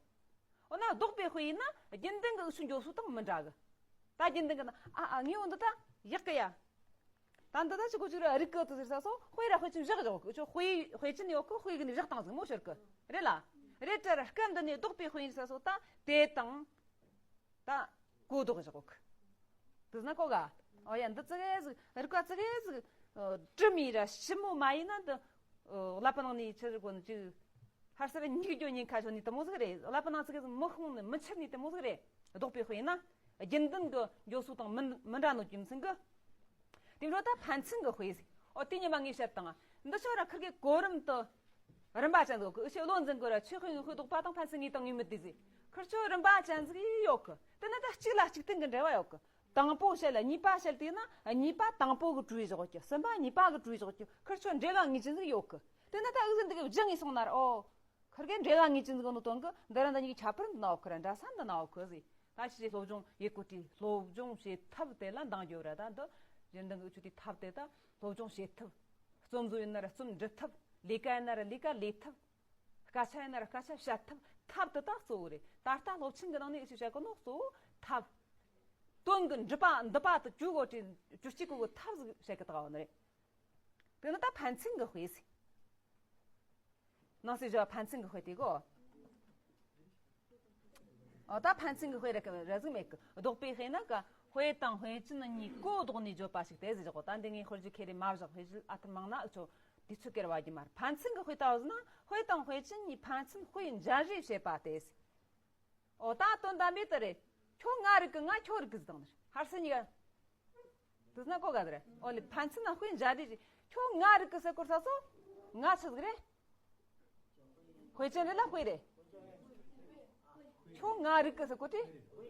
འོ་ན་ལྡོག་པའི་དཔེ་ཡིན་ན་རྒྱུན་ལྡན་གྱི་འུ་ཆུ་འགྱོ་སྲོལ་དང་མི་འདྲ་གི། ད་རྒྱུན་ལྡན་གྱི་ན་ཨ་ཨ་ངའི་འོ་འདི་ད་ཡག་གི་ཡ། ད་འདི་ད་ཅི་གོ་ཅིག་ར་རིག་གི་དུ་ཟེར་ས་སོ་དཔེ་ར་དཔེ་ཅན་བཞག་བཞག་གི་ཆོ་དཔེ་དཔེ་ཅན་ཡོད་གི་དཔེ་གི་ནི་བཞག་བཏང་ཟིག་མོ་ཤོར་གི། རེད་ལ། རེད་དྲ་ར་སྐབས་འདི་ནས་ལྡོག་པའི་དཔེ་ཡིན་ས་སོ་ད་དེ་དང་། ད་གོ་ལྡོག་བཞག་གི། དེ་ན་གོ་ག་ཨོ་ཡ་འདི་ཙི་གེ་ཟིག་རིག་པ་ཙི་གེ་ཟིག་དྲི་མི་ར་ཞིབ་མོ་མ་ཡིན་ན་འདི་ཀླད་པ་ནང་ནས་ཆི་ཟིག་གོ་ནི་ཅིག་ཧར་སར་སྙིགས་རྒྱུ་ཉེན་ཁ་ཆོ་ནི་དེ་མོ་ཟིག་རེད། ཀླད་པ་ནང་ཙི་གེ་ཟིག་མི་ཤོང་ནི་མི་འཆར་ནི་དེ་མོ་ཟིག་རེད། ལྡོག་པའི་དཔེ་ཡིན་ན་རྒྱུན་ལྡན་གྱི་འགྱོ་སྲོལ་དང་མི་མི་འདྲ་ནོ་རྒྱུ་མཚན་གི། དེ་འཕྲོ་ད་ཕན་ཚུན་གྱི་དཔེ་ཟིག་ཨོ་དེ་ཉི་མ་ངས་བཤད་དང་འདི་ཆོ་ར་ཁིར་གི་གོ་རིམ་དུ། རིམ་པ་ཅན་ཟིག་གི་ཨུ་ཆོས་བློ་འཛིན་དགོས་ར་ཆོས་དཔེ་དངོས་དཔེ་ལྡོག་པ་དང་ཕན་ཚུན་ངེས་དང་ངེས་མེད་དེ་ཟིག་ཁིར་ཆོ་རིམ་པ་ཅན་ཟིག་ཡོད་གི། དེ་ན་ད་གཅིག་ལ་གཅིག་བརྟེན་གྱི་འབྲེལ་བ་ཡོད་གི། དང་པོ་བཤད་ལ་གཉིས་པ་བཤད་དེ་ན་གཉིས་པ་དང་པོ་གི་གྲུ་བཞི་བཞག་གི། གསུམ་པ་གཉིས་པ་གི་གྲུ་བཞི་བཞག་གི། ཁིར་ཆོ་འབྲེལ་བ་ངེས་ཅན་ཟིག་ཡོད་གི། དེ་ན་ད་འུ་ཟིག་འདི་གི་བཞག་ངེས་སོང་ན་ར། ཨོ། ཁིར་གེ་འབྲེལ་བ་ངེས་ཅན་ཟིག་ནོ་དོན་གི་འདི་ར་འདི་གཉིས་ཀྱི་ཁྱད་པར་འདི་ན་ཡོད་གི་ར། འདྲ་ས་འདི་ན་ཡོད་གི་ཟིག། ད་ཕྱི་སློབ་སྦྱོང་ཡེ་གོ་དུས་སློབ་སྦྱོང་བྱེད་ཐབས་དེ་ལ་འདང་རྒྱོབ་ར། ད་འདི་གཞན་དང་གི་ཆུ་དེའི་ཐབས་དེ་ད་སློབ་སྦྱོང་བྱེད་ཐབས། རྩོམ་བཟོ་ཡིན་ན་ར་རྩོམ་འབྲི་ཐབས། ལས་ཀ་ཡིན་ན་ར་ལས་ཀ་ལས་ཐབས། སྐད་ཆ་ཡིན་ན་ར་སྐད་ཆ་བཤད་ཐབས། ཐབས་དེ་དག་གཙོ་བོ་རེད། ད་ལྟ་སློབ་ཆེན་གི་ནང་ནས་ཞིག་བཤད་གོ་ནོ་གཙོ་བོ་ཐབས། དོན་གི་འགྲུབ་པ་འདི་པ་དུ་བཅུག་གོ་དུས་བཅུ་གཅིག་གོ་གི་ཐབས་ཟིག་བཤད་གི་བཏགས་པ་ནི་རེད། དེ་ནི་ད་ཕན་ཚུན་གི་དཔེ་ཟིག། ནང་སྲིད་བྱ་བ་ཕན་ཚུན་གི་དཔེ་དེ་གོ། ཨོ་ད་ཕན་ཚུན་གི་དཔེ་རེ་རེ་ཟིག་མེད་གི། ལྡོག་པའི་དཔེ་ན་ག་དཔེ་དང་དཔེ་ཅན་གཉིས་གོ་ལྡོག་ནས་བརྗོད་པ་ཞིག་སྟེ་ཟེར་གོ། ད་འདི་ངའི་དཔེར་བརྗོད་ཁེ་རེ་མ་བཞག། དཔེ་བརྗོད་ཨ་ཐུར་མང་ན་ཨུ་ཆོ་དུས་ཚོད་སྐེར་བ་རྒྱུ་མ་རེད། ཕན་ཚུན་གི་དཔེ་ལྟ་བུ་ཟིན་ན་དཔེ་དང་དཔེ་ཅན་གཉིས་ཕན་ཚུན་དཔེ་འཇལ་རེས་བྱེད་པ་སྟེ་ཟེར། ཨོ་ད་དོན་དམ་པའི་དེ་རེད། ཁྱོད་ང་རིག་གི། ང་ཁྱོད་རིག་གི་ཟེར་དང་ནི་ཧར་སེ་གཉིས་ཀ། དེ་ན་གོ་ག་དེ་རེད། ཨོ་ལེ་ཕན་ཚུན་ན་དཔེ་འཇལ་རེས་རེད། ཁྱོད་ང་རིག་གི་ཟེར་གོ་ས་སོ། ང་ཆི་ཟིག་རེད། དཔེ་ཅན་རེད་ལ་དཔེ་རེད། ཁྱོད་ང་རིག་གི་ཟེར་གོ་དེ་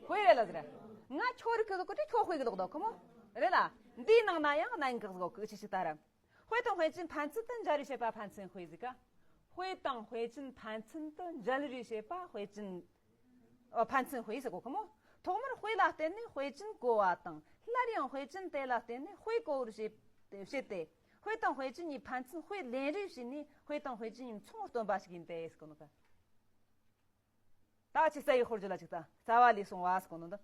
དཔེ་རེད་ལ་ཟེར། ང་ཁྱོད་རིག་གི་ཟེར་གོ་དེ་ཁྱོད་དཔེ་གི་ལོག་དོ་ཁོ་མོ་རེད་ལ། འདིའི་ནང་ན་ཡང་གནད་འགག་ཟིག་གོ་གི་ཆི་ཆི་ལྟ་ར། དཔེ་དང་དཔེ་ཅན་ཕན་ཚུན་དུ་འཇལ་རེས་བྱེད་པ་ཕན་ཚུན་དཔེ་ཟིག་ག། དཔེ་དང་དཔེ་ཅན་ཕན་ཚུན་དུ་འཇལ་རེས་བྱེད་པ་དཔེ་ཅན། ཨ་ཕན་ཚུན་དཔེ་ཟེར་གོ་ཁོ་མོ། ཐོག་མར་དཔེ་ལ་བརྟེན་ནས་དཔེ་ཅན་གོ་བ་དང་། སླར་ཡང་དཔེ་ཅན་དེ་ལ་བརྟེན་ནས་དཔེ་གོ་བར་བྱེད་བྱེད་དེ། དཔེ་དང་དཔེ་ཅན་གཉིས་ཕན་ཚུན་དཔེ་ལེན་རེས་བྱས་ནས་དཔེ་དང་དཔེ་ཅན་གཉིས་མཚུངས་སྟོན་པ་ཞིག་ཡིན་ཏེ་ཟེར་གོ་ནོ་ག། ད་ཅི་རྩ་བའི་དཔེར་བརྗོད་ལ་ཅིག་ད་རྩ་བ་ལས་གསུངས་པ་ཟེར་གོ་ནོ་འདི།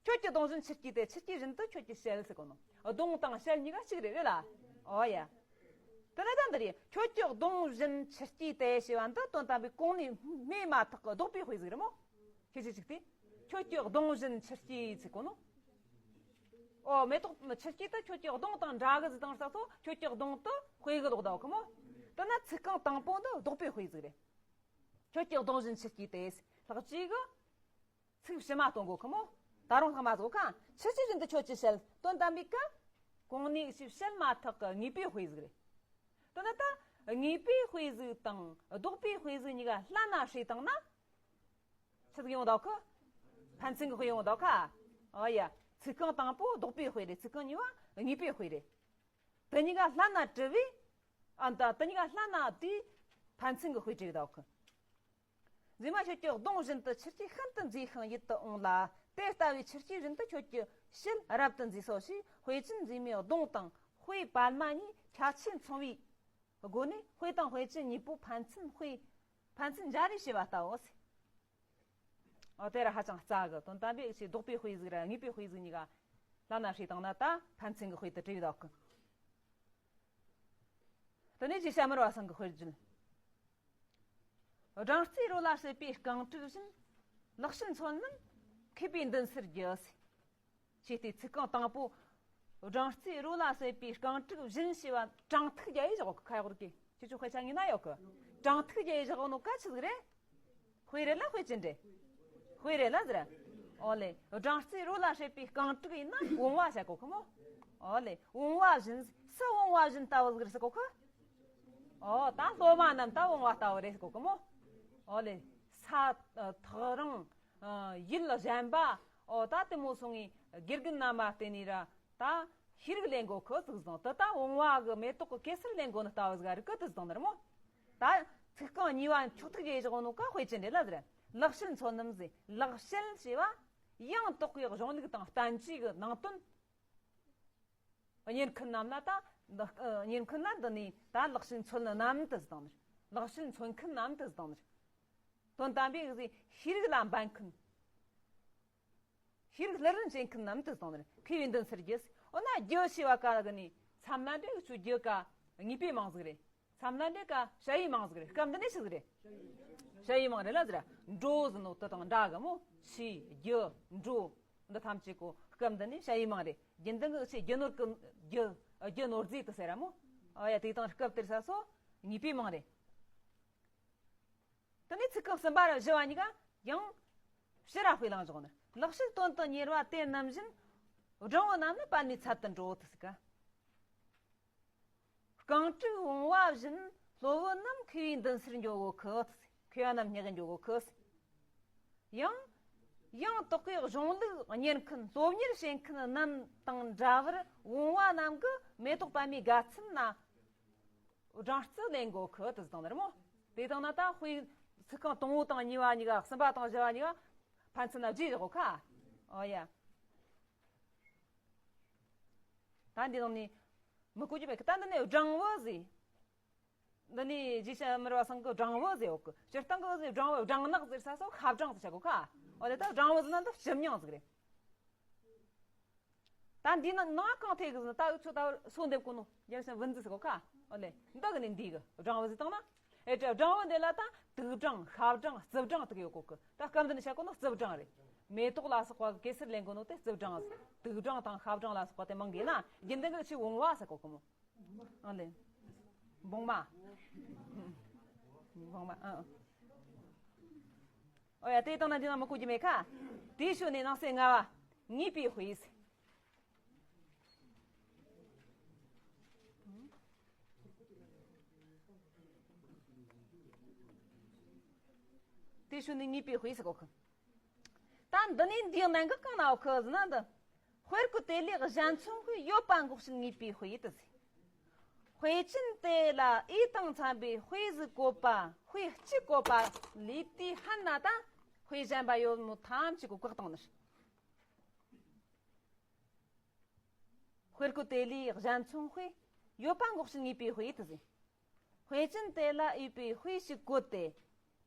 ཁྱོད་ཀྱི་གདོང་བཞིན་ཆུ་སྐྱེས་ཏེ། ཆུ་སྐྱེས་བཞིན་དུ་ཁྱོད་ཀྱི་ཞལ་ཟེར་གོ་ནོ། གདོང་དང་ཞལ་གཉིས་ཀ་གཅིག་རེད་རེད་ལ། ཨོ་ཡ། དེ་ལ་ད་འདི་རེད། ཁྱོད་ཀྱི་གདོང་བཞིན་ཆུ་སྐྱེས་ཏེ་ཞེས་པ་འདི་དོན་དམ་པའི་གོང་ནས་སྨྲས་མ་ཐག་གི་ལྡོག་པའི་དཔེ་ཟིག་རེད་མོ། ཁྱེད་ཀྱིས་ཅིག་དེ། ཁྱོད་ཀྱི་གདོང་བཞིན་ཆུ་སྐྱེས་ཟེར་གོ་ནོ། ཨོ་མེ་ཏོག་ཆུ་སྐྱེས་དེ་ཁྱོད་ཀྱི་གདོང་དང་འདྲ་གི་ཟེར་དང་ས་སོ། ཁྱོད་ཀྱི་གདོང་དུ་དཔེ་གི་ལོག་ད་གོ་མོ། དེ་ན་ཚིག་རྐང་དང་པོ་འདི་ལྡོག་པའི་དཔེ་ཟིག་རེད། ཁྱོད་ཀྱི་གདོང་བཞིན་ཆུ་སྐྱེས་ཏེ། ལྷག་བཅས་གི་ཚིག་ཕྱི་མ་གཏོང་དགོས་ཁོ་མོ། ད་རུང་ལྷག་མ་བཟོ་ཁ། ཆུ་སྐྱེས་བཞིན་དུ་ཁྱོད་ཀྱི་ཞལ། དོན་དམ་པའི་ཀ། གོང་ནས་ཞིབ་བཤད་མ་ཐག་གི་ངེས་པའི་དཔེ་ཟིག་རེད། དེ་ནི་ད་ངེས་པའི་དཔེ་ཟིག་དང་ལྡོག་པའི་དཔེ་ཟིག་གཉིས་ཀ་ལྷན་ན་བསྲེས་བཏང་ན། ཆི་ཟིག་ཡོང་ད་ཁོ། ཕན་ཚུན་གི་དཔེ་ཡོང་ད་ཁ། ཨ་ཡ། ཚིག་རྐང་དང་པོ་ལྡོག་པའི་དཔེ་རེད། ཚིག་རྐང་གཉིས་པ་ངེས་པའི་དཔེ་རེད། དེ་གཉིས་ཀ་ལྷན་ན་བསྲེས་པས། ཨ་ད་དེ་གཉིས་ཀ་ལྷན་ན་དེའི་ཕན་ཚུན་གི་དཔེ་བྲིས་ད་ཁོ། མཛེས་མ་ཁྱོད་ཀྱི་གདོང་བཞིན་དུ་ཆུ་སྐྱེས་ཤིན་ཏུ་མཛེས་ཤིང་ཡིད་དུ་འོང་ལ། དེ་ལྟ་བུའི་ཆུ་སྐྱེས་བཞིན་དུ་ཁྱོད་ཀྱི་ཞལ་རབ་ཏུ་མཛེས་སོ་ཞེས་དཔེ་ཅན་མཛེས་མའི་གདོང་དང་དཔེ་པད་མ་གཉིས་ཁྱད་ཆོས་མཚུངས་པའི་སྒོ་ནས་དཔེ་དང་དཔེ་ཅན་གཉིས་པོ་ཕན་ཚུན་དཔེ་ཕན་ཚུན་འཇལ་རེས་བྱས་པ་ལྟ་བུ་ཟེར། ཨོ་དེ་ར་ཧ་ཅང་རྩ་གི་དོན་དམ་པའི་ཆེས་ལྡོག་པའི་དཔེ་ཟིག་ར་ངེས་པའི་དཔེ་ཟིག་གཉིས་ཀ་ལྷན་ན་བསྲེས་བཏང་ན་ད་ཕན་ཚུན་གི་དཔེ་དེ་བྲིས་ཡོད་གི། དེ་ནས་རྗེ་ཞྭ་དམར་བ་ཚང་གི་དཔེར་བརྗོད། སྦྲང་རྩིའི་རོ་ལ་བསྲེས་པའི་རྐང་དྲུག་བཞིན། ལག་ཕྱིས་མཚོན་རྣམས་མཁས་པའི་མདུན་སར་རྒྱུ་ཟེར། ཅེས་ཏེ་ཚིག་རྐང་དང་པོ། སྦྲང་རྩིའི་རོ་ལ་བསྲེས་པའི་རྐང་དྲུག་བཞིན་ཞེས་པ་དྲང་ཐིག་རྒྱག་ཡས་བཞག་གི། ཁ་ཡོག་རིག་གི་ཁྱེད་ཚོ་དཔེ་ཆ་ངོས་ན་ཡོད་གི། དྲང་ཐིག་རྒྱག་ཡས་བཞག་ནོ་ག་ཆི་ཟིག་རེད། དཔེ་རེད་ལ་དཔེ་ཅན་རེད། དཔེ་རེད་ལ་ཟེར། ཨོ་ལེ། སྦྲང་རྩིའི་རོ་ལ་བསྲེས་པའི་རྐང་དྲུག་ཡིན་ན་བུང་བ་བྱ་གོ་ཁི་མོ། ཨོ་ལེ། བུང་བ་བཞིན། སུ་བུང་བ་བཞིན་ལྟ་བུ་ཟིག་རེད་ཟེར་གོ་ཁི། ཨོ་ད་སློབ་མ་རྣམས་ད་བུང་བ་ལྟ་བུ་རེད་ཟེར་གོ་ཁི་མོ། ཨོ་ལེ། ས་ཐག་རིང་། ཡུལ་གཞན་པ། ཨོ་ད་དེ་མོ་སོང་ངས་དགེ་རྒན་རྣམས་མ་བལྟས་ནས་ར། ད་ཤེས་རིག་ལེན་དགོ་ཁི་ཟིག་བཟང་། ད་ད་བུང་བ་གི་མེ་ཏོག་གི་གེ་སར་ལེན་དགོ་ནི་ལྟ་བུ་ཟིག་རིག་གི་དེ་བཟང་ནི་རེད་མོ། ད་ཚིག་རྐང་གཉིས་པ་མཆོག་ཐུག་རྒྱས་བཞག་ནོ་ཀ་དཔེ་ཅན་རེད་ལ་ཟེར། ལག་ཕྱིས་མཚོན་རྣམས་ཟེར། ལག་ཕྱིས་ཞེས་པ་ཡང་དག་པའི་གཞུང་ལུགས་དང་བསྟན་བཅོས་ཀྱི་ནང་དོན། གཉེར་མཁན་རྣམས་ལ་ད་འདི་གཉེར་མཁན་ལ་འདི་ནས་ད་ལག་ཕྱིས་མཚོན་རྣམས་དེ་བཟང་ནི། ལག་ཕྱིས་མཚོན་མཁན་རྣམས་དེ་བཟང་ནི། དོན་དམ་པའི་ཤེས་རིག་ལ་འབད་མཁན། ཤེས་རིག་སླུ་རིན་བྱེད་མཁན་རྣམས་དེ་བཟང་ནི། མཁས་པའི་མདུན་སར་རྒྱུ། འོ་ན་རྒྱུ་ཞེས་པ་ག་ལ་གི་ནི་མཚམས་ལ་འདྲེ་ཆུ་རྒྱུ་ཀ་ངེས་པའི་མིང་ཟིག་རེད། མཚམས་ལ་འདྲེ་ཀ་བྱ་བའི་མིང་ཟིག་རེད། སྐབས་འདི་ནས་ཆི་ཟིག་རེད། བྱ་བའི་མིང་རེད་ལ་ཟེར། འགྲོ་ཟེར་ནོ་དེ་དང་འདྲ་གི་མོ། ཆུ་རྒྱུ་འགྲོ། འདི་ཐམས་ཅད་ཀོ་སྐབས་འདི་ནས་བྱ་བའི་མིང་རེད། རྒྱུན་ལྡན་གི་ཆུ་རྒྱུ་ནོར་གི་རྒྱུ་རྒྱུ་ནོར་རྫས་དེ་ཟེར་ར་མོ། ཨ་ཡ་དེ་དང་སྐབས་དེར་ས་སོ་ངེས་པའི་མིང་རེད། དེ་ནས་ཚིག་རྐང་གསུམ་པ་ར་བཞི་བ་གཉིས་ཀ་ཡང་ཕྱི་ར་དཔེ་བླངས་བཞག་ནི། ལག་ཕྱིས་དོན་དུ་གཉེར་བ་དེ་རྣམས་བཞིན། སྦྲང་བུ་རྣམས་ནི་པདྨའི་ཚལ་དུ་འགྲོ་དེ་ཟེར་ག། རྐང་དྲུག་བུང་བ་བཞིན་སློབ་བུ་རྣམས་མཁས་པའི་མདུན་སར་འགྱོ་གོ་ཁི། མཁས་པ་རྣམས་སྙེག་འགྱོ་གོ་ཁི། ཡང་ ཡང་དག་པའི་གཞུང་ལུགས་གཉེར་མཁན་སློབ་གཉེར་བྱེད་མཁན་རྣམས་དང་འདྲ་བར་བུང་བ་རྣམས་ཀྱིས་མེ་ཏོག་པད་མའི་དགའ་ཚལ་ན་སྦྲང་རྩི་ལེན་དགོས་ཁུ་དུ་བཏང་ནི་རེད་མོ། དེ་དང་ན་ད་དཔེ་ཚིག་རྐང་དང་པོ་དང་གཉིས་པ་གཉིས་ཀ། གསུམ་པ་དང་བཞི་བ་གཉིས་ཀ་ཕན་ཚུན་ན་བརྗེས་བཞག་གོ་ཁ། ཨོ་ཡ། ད་འདི་ནང་ནས་མི་བཀོལ་རྒྱུ་མེད་གི། ད་འདི་ནས་སྦྲང་བུ་ཟེར། འདི་ནས་རྗེ་ཤ་མི་ར་བ་སང་གི་སྦྲང་བུ་ཟེར་ཡོད་གི། སྤྱིར་བཏང་གི་ཟེར་སྦྲང་བུ། སྦྲང་ནག་ཟེར་ས་སོ་ཤ་སྦྲང་ཟེར་བྱ་གོ་ཁ། འོ་དེ་ད་སྦྲང་བུ་ཟེར་ན་འདི་སྤྱི་མྱིང་ཟིག་རེད། ད་འདི་ན་ནང་གང་ཐད་གི་ཟེར་ན་ད་འུ་ཚོ་ད་སོ་འདེབས་གོ་ནོ་རྒྱལ་ཤ་བུན་ཟིག་ཟེར་གོ་ཁ། འོ་ལེ་འདི་གི་ནས་འདི་གི་སྦྲང་བུ་ཟེར་བཏང་ན། ཨེ་ད་སྦྲང་བུ་འདི་ལ་ད་དུག་སྦྲང་། ཤ་སྦྲང་། རྩི་སྦྲང་དག་ཡོད་གོ་གི། ད་སྐབས་འདི་ནས་བཤད་གོ་ནོ་རྩི་སྦྲང་རེད། མེ་ཏོག་ལ་སོགས་པ་གེ་སར་ལེན་གོ་ནོ་དེ་རྩི་སྦྲང་། དུག་སྦྲང་དང་ཤ་སྦྲང་ལ་སོགས་པ་དེ་མང་གི་ན། རྒྱུན་ལྡན་གི་ཆེས་བུང་བ་ཟེར་གོ་གི་མོ། ཨ་ལེ། བུང་མ། བུང་མ། ཨ། ཨོ་ཡ། དེ་དང་ན་འདི་ན་མི་བཀོལ་རྒྱུ་མེད་ཁ། དེའི་ཤུལ་ནས་ནང་གསེས་ལྔ་བ། ངེས་པའི་དཔེ་ཟེར། དེའི་ཤུལ་ནས་ངེས་པའི་དཔེ་ཟེར་གོ་ཁི། ད་འདི་ནས་འདིའི་གནད་འགག་གང་ན་ཡོད་ཁི་ཟེར་ན་འདི། དཔེར་ཀུ་དེ་ལས་གཞན་མཚུངས་དཔེ་ཡོད་པ་འགོག་བྱེད་ངེས་པའི་དཔེ་ཡིན་ཏེ་ཟེར། དཔེ་ཅན་དེ་ལ་འོས་དང་འཚམ་པའི་དཔེ་ཟིག་བཀོད་པ། དཔེ་གཅིག་བཀོད་པ་ལས་དེའི་ཧན་ན་ད་དཔེ་གཞན་པ་ཡོད་མོ་ཐམས་ཅད་ཀོ་བཀག་བཏང་ནི། དཔེར་ཀུ་དེ་ལས་གཞན་མཚུངས་དཔེ་ཡོད་པ་འགོག་བྱེད་ངེས་པའི་དཔེ་ཡིན་ཏེ་ཟེར། དཔེ་ཅན་དེ་ལ་འོས་པའི་དཔེ་ཞིག་བཀོད་དེ།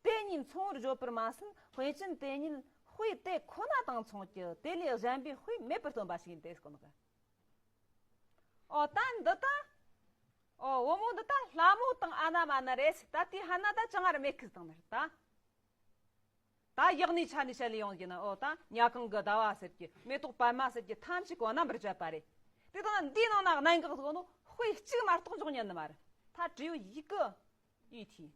དེ་གཉིས་མཚུངས་པར་བརྗོད་པར་མ་ཟད། དཔེ་ཅན་དེ་ཉིད་དཔེ་དེ་ཁོ་ན་དང་མཚུངས་ཀྱི་དེ་ལས་གཞན་པའི་དཔེ་མེད་པར་སྟོན་པ་ཞིག་ཡིན་ཏེ་ཟེར་གོ་ནོ་གི། ཨོ་ད་འདི་ད། ཨོ་བུ་མོ་འདི་ད་ལྷ་མོ་དང་ཨ་ན་མ་ན་རེད། ད་དེའི་ཧན་ན་ད་ཅང་ང་ར་མེད་ཁི་དང་ནི་རེད་ད། ད་ཡག་ནི་ཆ་ནི་བཤད་ལས་ཡོང་གི་ན། ཨོ་ད་ཉ་གང་གི་ཟླ་བ་ཟེར་གྱི། མེ་ཏོག་པད་མ་ཟེར་གྱི་ཐམས་ཅད་ཀོ་རྣམ་པར་བཅད་པ་རེད། དེ་དང་འདིའི་ནང་ན་གནད་འགག་ཟེར་གོ་ནོ་དཔེ་གཅིག་མ་གཏོགས་འཇོག་ཉན་ནི་མ་རེད། ད་དྲིའུ་ཡི་གི་ཡི་ཐི།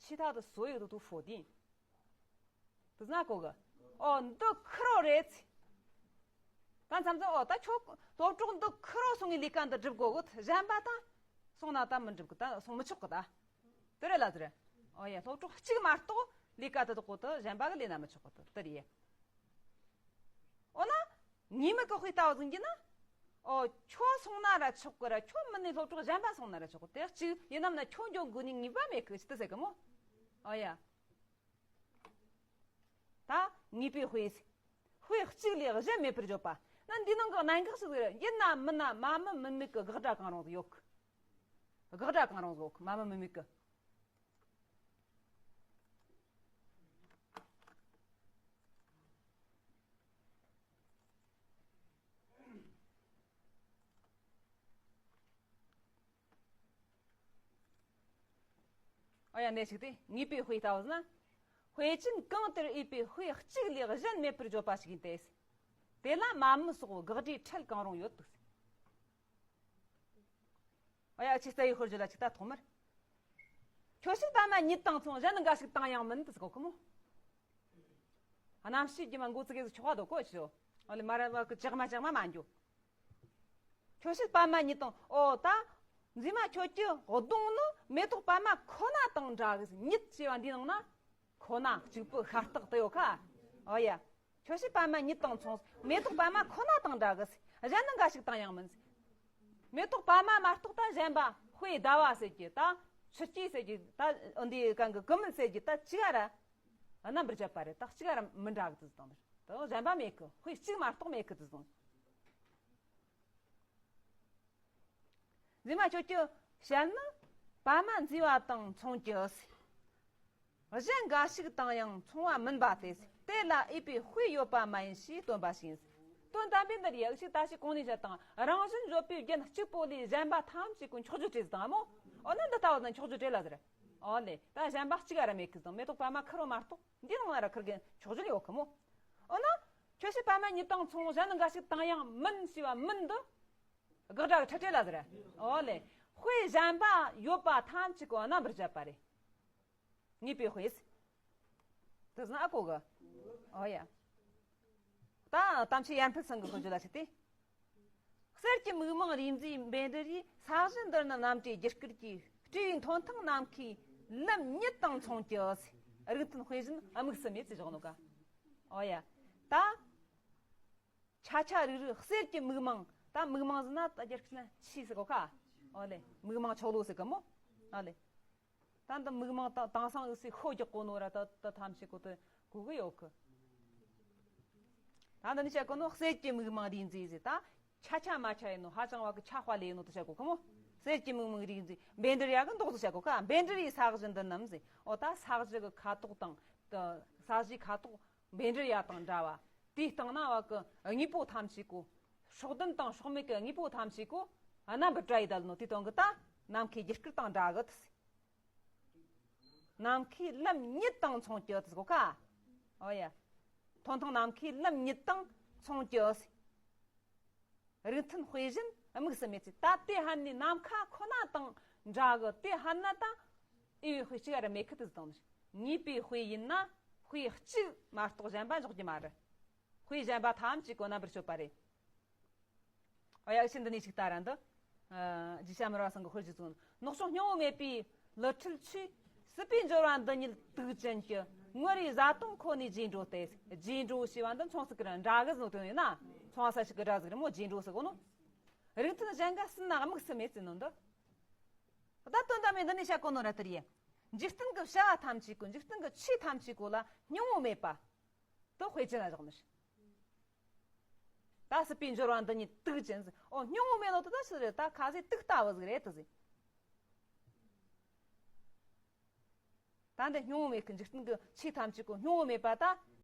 其他的所有的都否定。 དེ་ན་གོ་གི། ཨོ་འདི་ཁི་རོ་རེད་ཟེར། ད་མཚམས་མཚམས་ཨོ་ད་ཁྱོད་སློབ་གྲོགས་འདི་ཁི་རོ་སོང་ངས་ལས་ཀ་འདི་སྒྲུབ་དགོས་གི། གཞན་པ་ད་སོང་ན་ད་མི་འགྲུབ་གི། ད་སོང་མི་ཆོག་གི་ད། དེ་རེད་ལ་ཟེར། ཨོ་ཡ། སློབ་གྲོགས་གཅིག་མ་གཏོགས་ལས་ཀ་དེ་དག་གོ་དེ་གཞན་པ་གི་ལས་ན་མི་ཆོག་གི། དེ་དེ་རེད། འོ་ན་ངེས་མེད་ཀྱི་དཔེ་ལྟ་བུ་ཟིན་གྱི་ན། ཨོ་ཁྱོད་སོང་ན་ར་ཆོག་གི་ར། ཁྱོད་མིན་ནས་སློབ་གྲོགས་གཞན་པ་སོང་ན་ར་ཆོག་གི། དེ་གཅིག་ཡིན་ནམ་ན་ཁྱོད་འཇོག་དགོས་ནི་ངེས་པ་མེད་གི་ཟེར་དེ་ཟེར་གི་མོ། ཨོ་ཡ། ད་ངེས་པའི་དཔེ་ཟེར། དཔེ་གཅིག་ལས་གཞན་མེད་པར་བརྗོད་པ། ན་འདི་ནང་གི་གནད་འགག་ཟིག་རེད། ཡིན་ན་མིན་ན་མ་མི་མི་མེད་ཀྱི་དགག་སྒྲ་གང་རུང་ཟིག་ཡོད་གི། དགག་སྒྲ་གང་རུང་ཟིག་ཡོད་གི། མ་མི་མི་མེད་ཀྱི། ཨ་ཡ། ནས་ཞིག་སྟེ་ངེས་པའི་དཔེ་ལྟ་བུ་ན། དཔེ་ཅན་གང་དེར་འོས་པའི་དཔེ་གཅིག་ལས་གཞན་མེད་པར་བརྗོད་པ་ཞིག་ཡིན་ཏེ། དེ་ལ་མ་མི་སོགས་དགག་སྒྲའི་ཕྲད་གང་རུང་ཡོད་དོ། ཨ་ཡ། ཆི་རྩ་ཡི་ཧོར་ཇི་ལ་ཆི་ད་ཐོག་མར། ཁྱོད་ཤེས་པ་མ་ཉིད་དང་མཚུངས། གཞན་ནི་འགའ་ཞིག་དང་ཡང་མིན་དུ་ཟེར་གོ་ཁི་མོ། རྣམ་ཤེས་ཀྱི་མ་འགོ་ཚུགས་ཀྱི་ཆོག་པ་དོ་གོ་ཆོ། ཨོ་ལེ་མ་ར་བ་ཀི་ཅག་མ་ཅག་མ་མ་འགྱོ། ཁྱོད་ཤེས་པ་མ་ཉིད་དང་། ཨོ་ད། མཛེས་མ་ཁྱོད་ཀྱི་གདོང་ནི་མེ་ཏོག་པད་མ་ཁོ་ན་དང་འདྲ་གི། ཉིད་ཅེས་པ་འདི་ནང་ན། ཁོ་ན་གཅིག་པུ་ཤ་སྟག་དེ་ཡོད་ཁ། ཨོ་ཡ། ཁྱོད་ཤེས་པ་མ་ཉིད་དང་མཚུངས། མེ་ཏོག་པད་མ་ཁོ་ན་དང་འདྲ་གི། གཞན་ནི་འགའ་ཞིག་དང་ཡང་མིན། མེ་ཏོག་པད་མ་མ་གཏོགས་ད་གཞན་པ་དཔེ་ཟླ་བ་ཟེར་གྱི་ད། ཆུ་སྐྱེས་ཟེར་གྱི་ད། འདི་གང་གི་ཀི་མིད་ཟེར་གྱི་ད་གཅིག་ག་ར་རྣམ་པར་བཅད་པ་རེད། ད་གཅིག་ག་ར་མི་འདྲ་གི་དུ་དང་། ད་གཞན་པ་མེད་གི། དཔེ་གཅིག་མ་གཏོགས་མེད་གི་དུ་དང་། མཛེས་མ་ཁྱོད་ཀྱི་ཞལ་ནི་པད་མ་མཛེས་པ་དང་མཚུངས་ཀྱི། གཞན་འགའ་ཞིག་དང་ཡང་མཚུངས་པ་མིན་པ་སྟེ། དེ་ལ་འོས་པའི་དཔེ་ཡོད་པ་མ་ཡིན་ཞེས་སྟོན་པ་ཞིག་ཡིན། དོན་དམ་པའི་འདིར་ཡང་ཞིག་ད་ཞིག་གོང་ནས་བཤད་དང་། རང་བཞིན་བརྗོད་པའི་རྒྱན་གཅིག་པོ་ལས་གཞན་པ་ཐམས་ཅད་ཀུན་འཁྱོག་བརྗོད་བྲིས་དང་མོ། འོ་ན་འདི་ལྟ་བུ་ན་འཁྱོག་བརྗོད་བྲིས་ལ་ཟེར། འོ་ལེ། ད་གཞན་པ་གཅིག་ག་ར་མེད་གི་དང་། མེ་ཏོག་པད་མ་ཁེར་རོ་མ་གཏོགས་འདི་ནང་ན་ར་ཁེར་གི་འཁྱོག་བརྗོད་ཡོད་གི་མོ། འོ་ན་ཁྱོད་ཤེས་པད་མ་ཉིད་དང་མཚུངས། གཞན་ནི་འགའ་ཞིག་དང་ཡང་མིན་ཞེས་པ་མིན་འདི། དགག་སྒྲ་གི་ཕྲད་བྲིས་ལ་ཟེར། འོ་ལེ། དཔེ་གཞན་པ་ཡོད་པ་ཐམས་ཅད་ཀྱི་རྣམ་པར་བཅད་པ་རེད། ངེས་པའི་དཔེ་ཟེར། དེ་ཟེར་ན་ཨ་གོ་གི། འོ་ཡ། ད་དམ་ཆོས་ཡར་འཕེལ་ཚང་གི་ཁོ་ཚོ་ལ་ཞིག་སྟེ། གསེར་གྱི་མིག་མང་རིས་མཛེས་འབེན་རི་རིས། ས་གཞི་འདི་ནི་རྣམ་བཀྲའི་རྒྱུ་སྐར་གྱི། སྤྲེའུའི་མཐོན་མཐིང་ནམ་མཁའི་ལམ་ཉིད་དང་མཚུངས་ཀྱི། རིགས་མཐུན་དཔེ་བཞིན་དམིགས་སུ་མེད་ཅེས་བཞག་ནོ་ག། འོ་ཡ། ད་ཆ་ཆ་རིག་རིག་གསེར་གྱི་མིག་མང་། ད་མིག་མང་ཟེར་ན་ད་རྒྱ་སྐད་ན་ཆི་ཟེར་གོ་ཁ། ཨོ་ལེ། མིག་མང་ཆོ་ལོ་ཟེར་གི་མོ། ཨོ་ལེ། ད་འདི་མིག་མང་ད་དེང་སང་འུ་སི་ཤོ་རྒྱག་གོ་ནོ་ར་ད་ད་ཐམས་ཅད་གོ་ད་གོ་གི་ཡོད་གི། ད་འདི་ནི་བཤད་གོ་ནོ་གསེར་གྱི་མིག་མང་རིག་མཛེས་ཟེར། ད་ཆ་ཆ་མ་ཆ་ཡིན་ནོ། ཧ་ཅང་བ་གི་ཆ་དཔའ་ལས་ནོ་ད་བཤད་གོ་གི་མོ། གསེར་གྱི་མིག་མང་རིག་མཛེས། འབེན་འདྲེར་ཡ་གི་མདོག་ཏུ་བཤད་གོ་ཁ། འབེན་འདྲེར་ཡི་ས་གཞི་འདི་རྣམས་ཟེར། ཨོ་ད་ས་གཞི་གི་ཁ་དོག་དང་ད་ས་གཞིའི་ཁ་དོག་འབེན་འདྲེར་ཡ་དང་འདྲ་བ། དེའི་སྟེང་ན་བ་གི་དངོས་པོ་ཐམས་ཅད་གོ། སྲོག་ལྡན་དང་སྲོག་མེད་ཀྱི་དངོས་པོ་ཐམས་ཅད་གོ། རྣམ་པར་བཀྲ་ཡི་བསྡད་ནོ་དེ་དོན་གི་ད་ནམ་མཁའི་རྒྱུ་སྐར་དང་འདྲ་གི་ད་ཟེར། ནམ་མཁའི་ལམ་ཉིད་དང་མཚུངས་ཀྱི་ཟེར་གོ་ཁ། ཨོ་ཡ། ཐོང་ཐོང་ནམ་མཁའི་ལམ་ཉིད་དང་མཚུངས་ཀྱི་ཟེར། རིགས་མཐུན་དཔེ་བཞིན་དམིགས་སུ་མེད་ཅེས། ད་དེ་ཧ་ནི་ནམ་མཁའ་ཁོ་ན་དང་འདྲ་གི། དེ་ཧ་ན་ད་ཨེ་དཔེ་གཅིག་ར་མེད་ཁི་ཏི་དང་། ངེས་པའི་དཔེ་ཡིན་ན་དཔེ་གཅིག་མ་གཏོགས་གཞན་པ་འཇོག་རྒྱུ་མ་རེད། དཔེ་གཞན་པ་ཐམས་ཅད་གོ་རྣམ་པར་དཔྱོད་པ་རེད། ཨ་ཡ་ཤིན་འདི་ནས་ཞིག་ལྟ་ར་འདི། ཨ་རྗེ་ཤ་མར་བ་ཚང་གི་དཔེར་བརྗོད་ཚུལ། ནག་ཕྱོགས་སྙིང་པོ་མེད་པའི་ལི་ཁྲིལ་ཆུས། སྲིད་པའི་འབྱོར་བ་འདི་ཉིད་དུག་ཅན་གྱི། ངུ་རིའི་བཟའ་བཏུང་ཁོ་ནས་རྗེས་འགྲོ་སྟེ། རྗེས་འགྲོ་ཞེས་པ་འདི་མཚུངས་ཚིག་གི་ར་འདྲ་གི་ཟེར་ནོ་དོན་ཡིན་ན། མཚུངས་ས་ཞིག་གི་སྒྲ་ཟིག་རེད་མོ། རྗེས་འགྲོ་ཟེར་གོ་ནོ། རིགས་མཐུན་གཞན་འགའ་ཟིན་ན་དམིགས་སུ་མེད་ཟེར་ནོ་འདི། ད་དོན་དམ་མེད་འདི་ནས་བཤད་གོ་ནོ་ར་དེ་རེད། འཇིག་རྟེན་གྱི་བྱ་བ་ཐམས་ཅད་གོ། འཇིག་རྟེན་གྱི་ཆོས་ཐམས་ཅད་གོ་ལ་སྙིང་པོ་མེད་པ། དུ་དཔེ་ཅི་ན་བཞག་ནི། ད་སྲིད་པའི་འབྱོར་བ་འདི་ཉིད་དུག་ཅན་ཟེར། ཨོ་སྙིང་པོ་མེད་ནོ་དེ་ད་ཆི་རེད། ད་ཁ་ཟས་དུག་ལྟ་བུ་ཟིག་རེད་དུ་ཟེར། ད་འདི་སྙིང་པོ་མེད་ཀི། འཇིག་རྟེན་གྱི་ཆོས་ཐམས་ཅད་གོ་སྙིང་པོ་མེད་པ་ད།